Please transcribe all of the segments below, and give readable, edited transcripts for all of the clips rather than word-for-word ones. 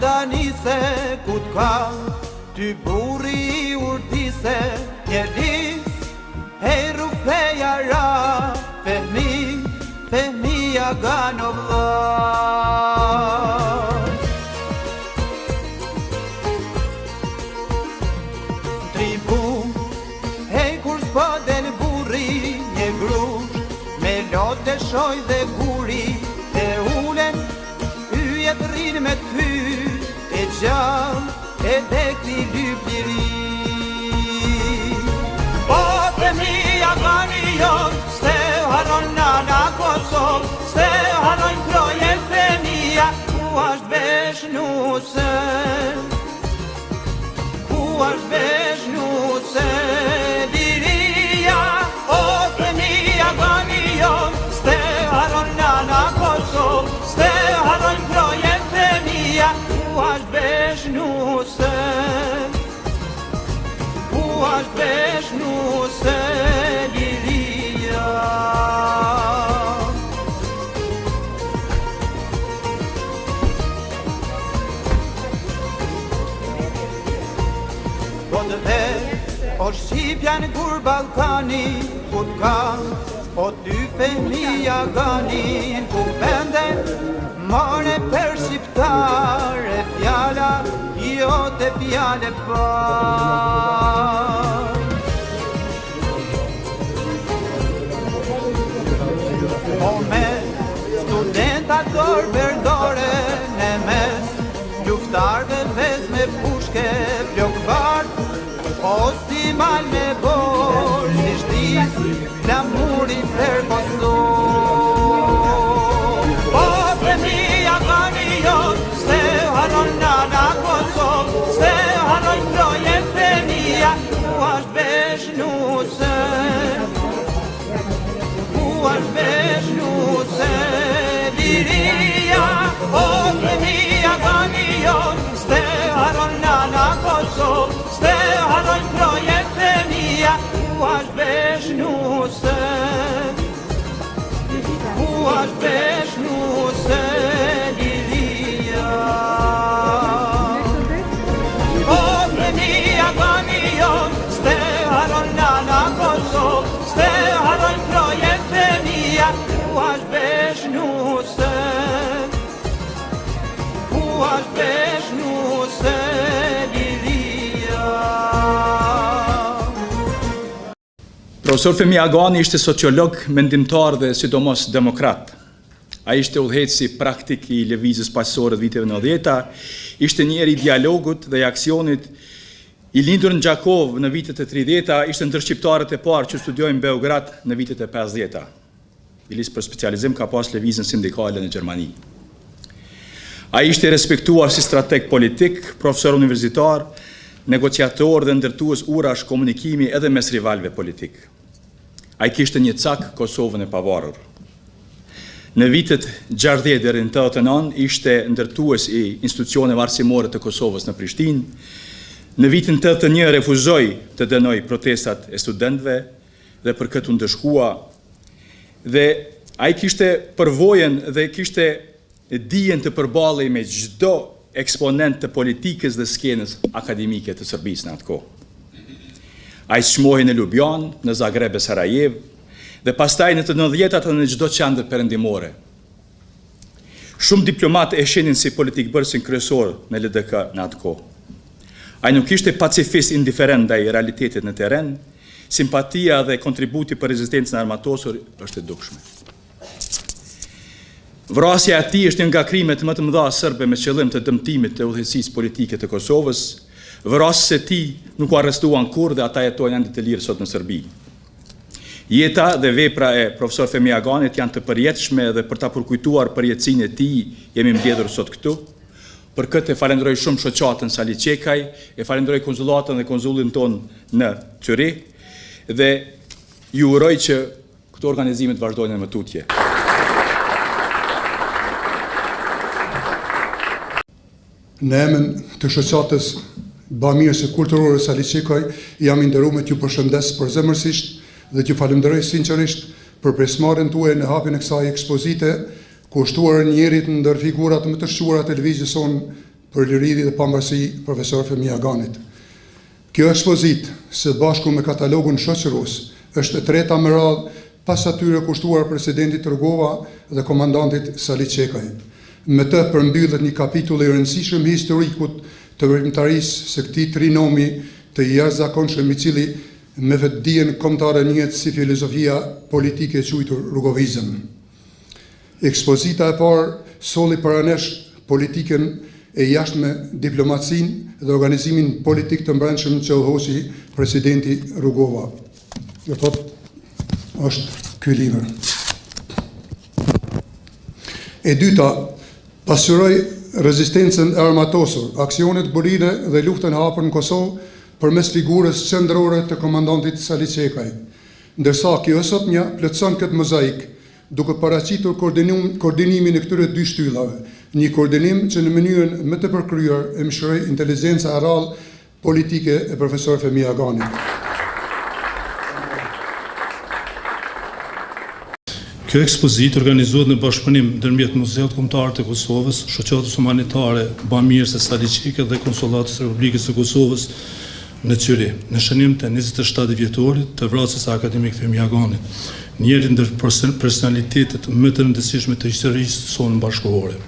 Dardanise Ku t'ka ty burri i urdise Një lis Hej rrufeja ra Fehmi Fehmi Agan o vlla Tribu Hej kur s'po del burri Një grusht Me lot e shoj dhe guri E ulen Yjet rrinë me ty E gjallë E dekti lyp liri O Fehmi Agani jon S'te harron nana Kosovë S'te harrojnë krojet e mija Ku asht vesh nuse Ku asht vesh nuse Liria O Fehmi Agani jon S'te harron nana Kosovë S'te harrojnë krojet e mija Ku asht vesh nuse Ku asht vesh nuse Liria Po të ve, o Shqipja në gur Ballkani, ku të ka, o ty Fehmi Agani, ku vende, more për shqiptare, fjala, jote fjalë e parë. O me studenta dorë për dore në mes Luftarve vez me pushke flok bardh O si mal me borë Si shtis flamuri për Kosovë O Fehmi Agani jon S'te harron nana Kosovë S'te harrojnë krojet e mija Ku asht vesh nuse Ku asht vesh nuse Liria O Fehmi Agani jon S'te harron nana Kosovë S'te harrojnë krojet e mija Ku asht vesh nuse Ku asht vesh nuse Liria O Fehmi Agani jon S'te harron nana Kosovë S'te harrojnë krojet e mija Ku asht vesh nuse Ku asht vesh nuse Liria Profesor Fehmi Agani ishte sociolog, mendimtar dhe sidomos demokrat. Ai ishte udhëheqësi praktik i lëvizjes paqësore të viteve 90-ta, ishte njeri i dialogut dhe i aksionit, i lindur në Gjakovë në vitet e 30-ta, ishte ndër shqiptarët e parë që studioi në Beograd në vitet e 50-ta. Biles për specializim ka pas lëvizjen sindikale në Gjermani. Ai ishte i respektuar si strateg politik, profesor universitar, negociator dhe ndërtues urash komunikimi edhe mes rivalëve politik. Ai kishte një cak Kosovën e pavarur. Në vitet 60 deri në 89 ishte ndërtues i institucioneve arsimore të Kosovës në Prishtinë. Në vitin 81 refuzoi të dënojë protestat e studentëve dhe për këtë u ndëshkua dhe ai kishte përvojën dhe kishte dijen të përballej me çdo eksponent të politikës dhe skenës akademike të Serbisë në atë kohë. Ai çmohej në Lubjanë, në Zagreb e Sarajevë dhe pastaj në të nëntëdhjetat edhe në çdo qendër perëndimore. Shumë diplomatë e shihnin si politikbërësin kryesor në LDK në atë kohë. Ai nuk ishte pacifist indiferent ndaj realitetit në terren, simpatia dhe kontributi për rezistencën e armatosur është e dukshme. Vrasja e tij është një nga krimet më të mëdha serbe me qëllim të dëmtimit të udhëheqësisë politike të Kosovës. Vrasësit e tij nuk u arrestuan kurrë dhe ata jetojnë ende të lirë sot në Serbi. Jeta dhe vepra e profesor Fehmi Aganit janë të përjetshme dhe për ta përkujtuar përjetësinë e tij jemi mbledhur sot këtu. Për këtë e falenderoj shumë shoqatën Sali Çekaj, e falenderoj konsullatën dhe konsullin tonë në Cyrih dhe ju uroj që këto organizime të vazhdojnë edhe më tutje. Në emën të shoqatës bamirëse kulturore Sali Çekaj, jam i nderuar t'ju përshëndes përzemërsisht dhe t'ju falënderoj sinqerisht për pjesëmarrjen tuaj në hapjen e kësaj ekspozite kushtuar njërit ndër figurat më të shquara të lëvizjes sonë për Liri dhe Pavarësi, Profesor Fehmi Aganit. Kjo ekspozitë, së bashku me katalogun shoqërues, është e treta me radhë pas atyre kushtuar Presidentit Rugova dhe Komandantit Sali Çekaj. Me të përmbyllet një kapitull i rëndësishëm i historikut të veprimtarisë së këtij trinomi të jashtëzakonshëm i cili me vetëdijen kombëtare njihet si filozofia politike e quajtur rugovizëm. Ekspozita e parë solli para nesh politikën e jashtme, diplomacinë dhe organizimin politik të mbrendshëm që udhëhoqi presidenti Rugova. Do thotë, është ky libër. E dyta, pasqyroi rezistencën e armatosur, aksionet guerile dhe luftën e hapur në Kosovë përmes figurës qendrore të komandantit Sali Çekaj. Ndërsa kjo e sotmja plotëson këtë mozaik, duke paraqitur koordinimin e këtyre dy shtyllave, një koordinim që në mënyrën më të përkryer e mishëroi inteligjenca e rrallë politike e profesor Fehmi Aganit. Kjo ekspozitë organizohet në bashkëpunim ndërmjet Muzeut Kombëtar të Kosovës, Shoqatës Humanitare Bamirëse Sali Çekaj dhe Konsullatës së Republikës së Kosovës në Cyrih, në shënim të 27 vjetorit të vrasjes së akademik Fehmi Aganit, njërit ndër personalitetet më të rëndësishme të historisë sonë bashkëkohore.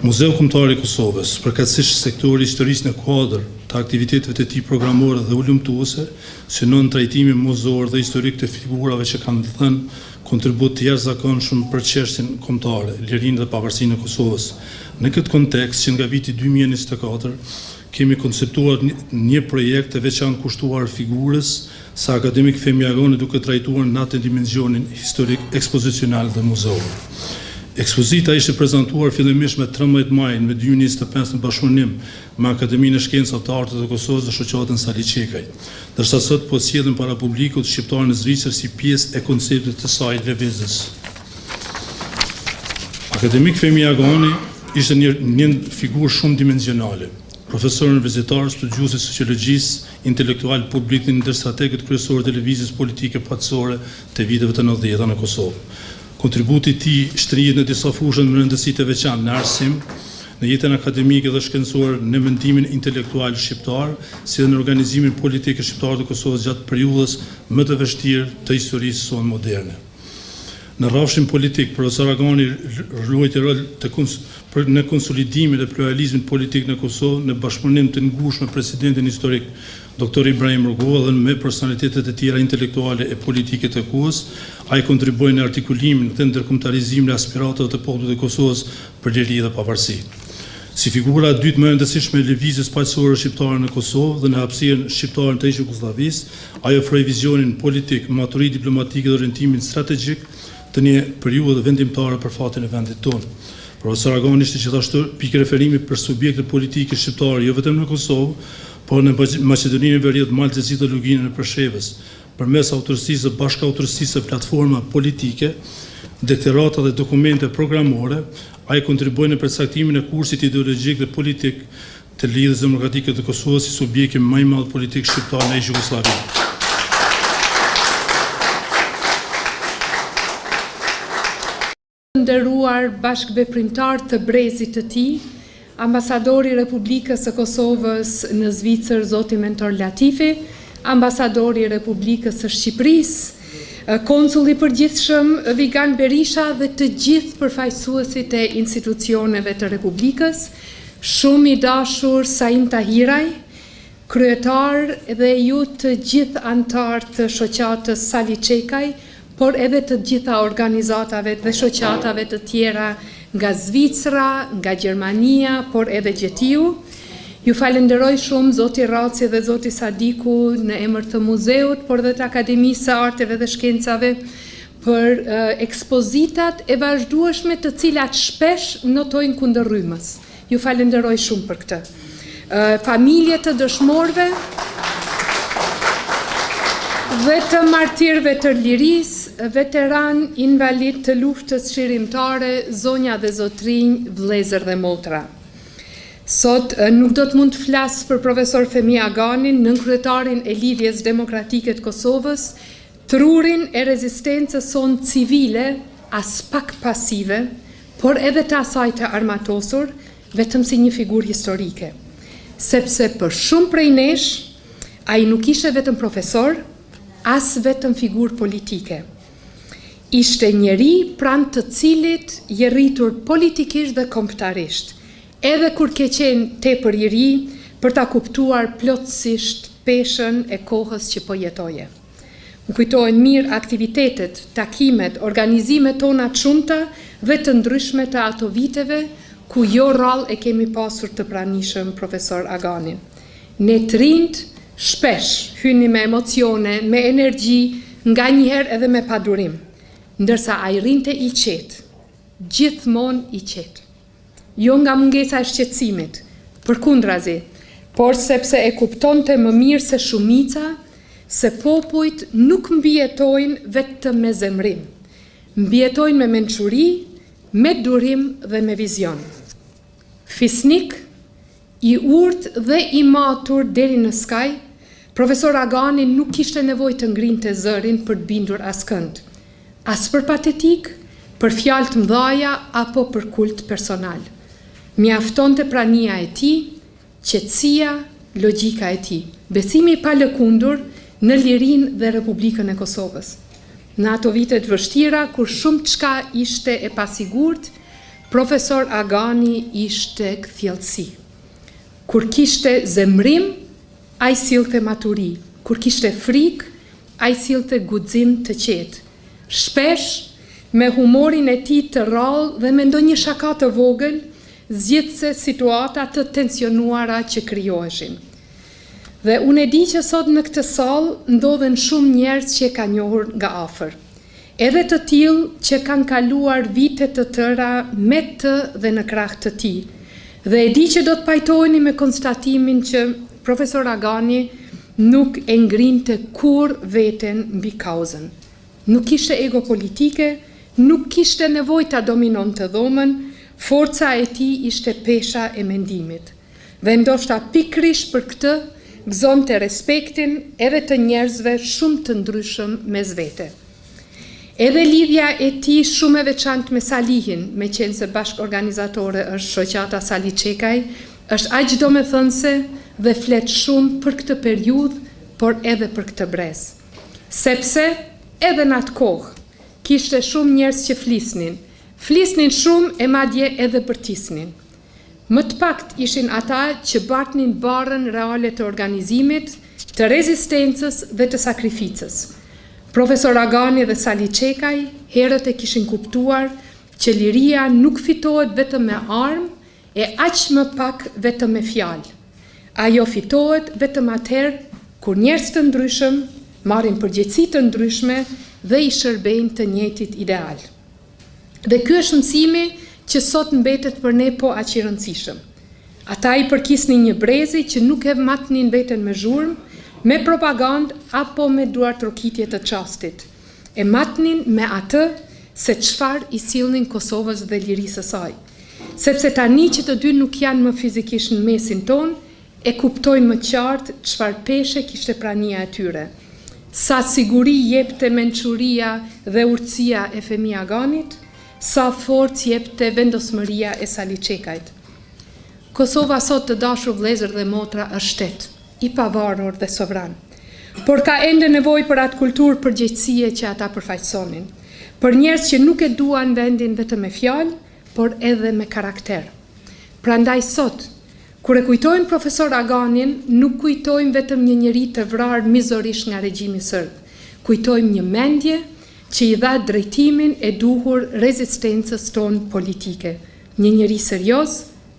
Muzeu Kombëtar i Kosovës, përkatësisht sektori i historisë në kuadër të aktiviteteve të tij programore dhe hulumtuese, synon trajtimin muzeor dhe historik të figurave që kanë dhënë kontribut të jashtëzakonshëm për çështjen kombëtare, lirinë dhe pavarësinë e Kosovës. Në këtë kontekst, që nga viti 2024, kemi konceptuar një projekt të veçantë kushtuar figurës së akademik Fehmi Aganit duke trajtuar në atë dimensionin historik, ekspozicional dhe muzeor. Ekspozita ishte prezantuar fillimisht me 13 maj në 2025 në bashkëpunim me Akademinë e Shkencave të Arteve të Kosovës dhe Shoqatën Sali Çekaj, ndërsa sot po sjellim para publikut shqiptar në Zvicër si pjesë e konceptit të saj lëvizës. Akademik Fehmi Agani ishte një, një figurë shumëdimensionale, profesor universitar, studiues i sociologjisë, intelektual publik dhe ndër strategët kryesorë të lëvizjes politike paqësore të viteve të 90-ta në Kosovë. Kontributi i tij shtrihet në disa fusha me rëndësi të veçantë në arsim, në jetën akademike dhe shkencore, në mendimin intelektual shqiptar, si dhe në organizimin politik të shqiptarëve të Kosovës gjatë periudhës më të vështirë të historisë sonë moderne. Në rrafshin politik, profesor Agani luajti rol të kons për në konsolidimin e pluralizmit politik në Kosovë në bashkëpunim të ngushtë me presidentin historik Doktor Ibrahim Rugova dhe me personalitetet e tjera intelektuale e politike të kohës, ai kontribuoi në artikulimin dhe ndërkombëtarizimin e aspiratave të popullit të Kosovës për liri dhe pavarësi. Si figura e dytë më e rëndësishme e lëvizjes paqësore shqiptare në Kosovë dhe në hapësirën shqiptare të ish-Jugosllavisë, ai ofroi vizionin politik, maturi diplomatike dhe orientimin strategjik të një periudhe vendimtare për fatin e vendit tonë. Profesor Agani ishte gjithashtu pikë referimi për subjektet politike shqiptare jo vetëm në Kosovë, por në Maqedoninë e Veriut, Mal të Zi dhe Luginën e Preshevës. Përmes autorësisë dhe bashkautorësisë së platformave politike, deklarata dhe dokumente programore, ai kontribuoi në përcaktimin e kursit ideologjik dhe politik të Lidhjes Demokratike të Kosovës si subjekti më i madh politik shqiptar në ish-Jugosllavi. Të nderuar bashkëveprimtarë të brezit të tij, ambasadori i Republikës së Kosovës në Zvicër, zoti Mentor Latifi, ambasadori i Republikës së Shqipërisë, konsulli i përgjithshëm Vigan Berisha dhe të gjithë përfaqësuesit e institucioneve të Republikës, shumë i dashur Saim Tahiraj, Kryetar dhe ju të gjithë anëtarë të shoqatës Sali Çekaj, por edhe të gjitha organizatave dhe shoqatave të tjera nga Zvicra, nga Gjermania, por edhe gjetiu. Ju falënderoj shumë zoti Rraci dhe zoti Sadiku në emër të muzeut, por dhe të Akademisë së Arteve dhe Shkencave për ekspozitat e vazhdueshme të cilat shpesh notojnë kundër rrymës. Ju falënderoj shumë për këtë. Familje të dëshmorëve dhe të martirëve të lirisë, veteranë invalidë të luftës çlirimtare, zonja dhe zotrinj, vëllezër dhe motra. Sot nuk do të mund të flas për profesor Fehmi Aganin, nënkryetarin e Lidhjes Demokratike të Kosovës, Trurin e rezistencës sonë civile, aspak pasive, por edhe të asaj të armatosur, vetëm si një figurë historike. Sepse për shumë prej nesh, ai nuk ishte vetëm profesor, as vetëm figurë politike. Ishte njeri pranë të cilit je rritur politikisht dhe kombëtarisht, edhe kur ke qenë tepër i ri për ta kuptuar plotësisht peshën e kohës që po jetoje. Më kujtohen mirë aktivitetet, takimet, organizimet tona të shumta dhe të ndryshme të ato viteve, ku jo rrallë e kemi pasur të pranishëm profesor Aganin. Ne të rinjtë, shpesh hynim me emocione, me energji, nganjëherë edhe me padurim, ndërsa ai rrinte i qetë, gjithmonë i qetë. Jo nga mungesa e shqetësimit, përkundrazi, por sepse e kuptonte më mirë se shumica se popujt nuk mbijetojnë vetëm me zemërim. Mbijetojnë me mençuri, me durim dhe me vizion. Fisnik, I urtë dhe i matur deri në skaj, profesor Agani nuk kishte nevojë të ngrinte zërin për të bindur askënd, as për patetikë, për fjalë të mëdhaja apo për kult personal. Mjaftonte prania e tij, qetësia, logjika e tij, besimi i palëkundur në lirinë dhe Republikën e Kosovës. Në ato vite të vështira, kur shumëçka ishte e pasigurt, Profesor Agani ishte kthjelltësi. Kur kishte zemërim, ai sillte maturi. Kur kishte frikë, ai sillte guxim të qetë. Shpesh, me humorin e tij të rrallë dhe me ndonjë shaka të vogël, zgjidhte situata të tensionuara që krijoheshin. Dhe unë e di që sot në këtë sallë ndodhen shumë njerëz që e kanë njohur nga afër. Edhe të tillë që kanë kaluar vite të tëra me të dhe në krah të tij. Dhe e di që do të pajtoheni me konstatimin që profesor Agani nuk e ngrinte kurrë veten mbi kauzën. Nuk kishte ego politike, nuk kishte nevojë ta dominonte dhomën, forca e tij ishte pesha e mendimit. Dhe ndoshta pikërisht për këtë gëzonte respektin edhe të njerëzve shumë të ndryshëm mes vete. Edhe lidhja e tij shumë e veçantë me Salihin, meqenëse bashkëorganizatore është shoqata Sali Çekaj, është aq domethënëse dhe flet shumë për këtë periudhë, por edhe për këtë brez. Sepse, edhe në atë kohë, kishte shumë njerëz që flisnin, flisnin shumë e madje edhe bërtisnin. Më të paktë ishin ata që bartnin barrën reale të organizimit, të rezistencës dhe të sakrificës. Profesor Agani dhe Sali Çekaj herët e kishin kuptuar që liria nuk fitohet vetëm me armë e aq më pak vetëm me fjalë. Ajo fitohet vetëm atëherë kur njerëz të ndryshëm marrin përgjegjësi të ndryshme dhe i shërbejnë të njëjtit ideal. Dhe ky është mësimi që sot mbetet për ne po aq i rëndësishëm. Ata i përkisnin një brezi që nuk e matnin veten me zhurmë, me propagandë apo me duartrokitje të çastit. E matnin me atë se çfarë i sillnin Kosovës dhe lirisë së saj. Sepse tani që të dy nuk janë më fizikisht në mesin tonë, E kuptojmë më qartë çfarë peshe kishte prania e tyre. Sa siguri jepte mençuria dhe urtësia e Fehmi Aganit, sa forcë jepte vendosmëria e Sali Çekajt. Kosova sot të dashur vëllezër dhe motra është shtet, i pavarur dhe sovran. Por ka ende nevojë për atë kulturë përgjegjësie që ata përfaqësonin. Për njerëz që nuk e duan vendin vetëm me fjalë, por edhe me karakter. Prandaj sot, kur e kujtojmë profesor Aganin, nuk kujtojmë vetëm një njeri të vrarë mizorisht nga regjimi sërb, kujtojmë një mendje që i dha drejtimin e duhur rezistencës tonë politike, një njeri serioz,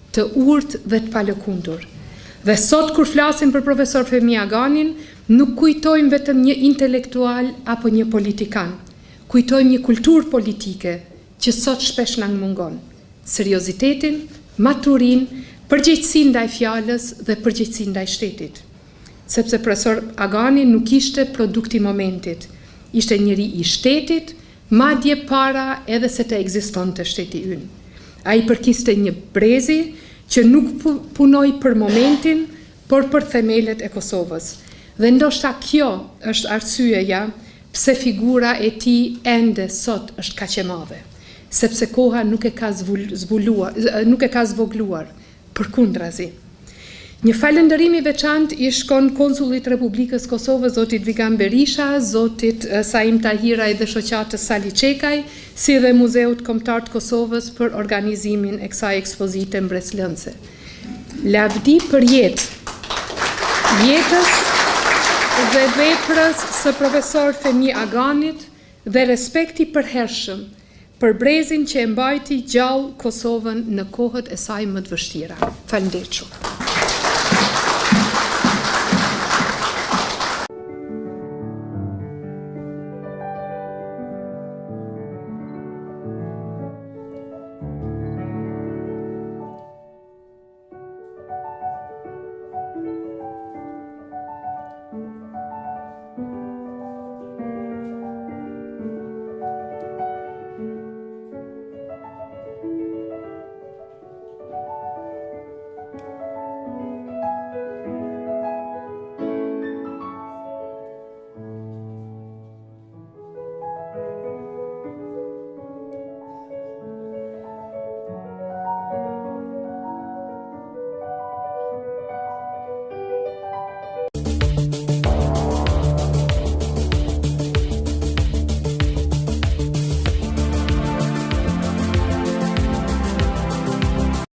të urtë dhe të palëkundur. Dhe sot kur flasim për profesor Fehmi Aganin, nuk kujtojmë vetëm një intelektual apo një politikan, kujtojmë një kulturë politike që sot shpesh na mungon. Seriozitetin, maturinë, përgjegjësinë ndaj fjalës dhe përgjegjësinë ndaj shtetit. Sepse profesor Agani nuk ishte produkt i momentit, ishte njeri i shtetit, madje para edhe se të ekzistonte shteti ynë. Ai përkiste një brezi që nuk punoi për momentin, por për themelet e Kosovës. Dhe ndoshta kjo është arsyeja pse figura e tij ende sot është kaq e madhe. sepse koha nuk e ka zbuluar, nuk e ka zvogëluar, përkundrazi. Një falënderim i veçantë i shkon Konsullit të Republikës së Kosovës, zotit Vigan Berisha, zotit Saim Tahiraj dhe shoqatës Sali Çekaj, si dhe Muzeut Kombëtar të Kosovës për organizimin e kësaj ekspozite mbresëlënëse. Lavdi përjetë jetës dhe veprës së profesor Fehmi Aganit dhe respekt i përhershëm për brezin që e mbajti gjallë Kosovën në kohët e saj më të vështira. Faleminderit shumë.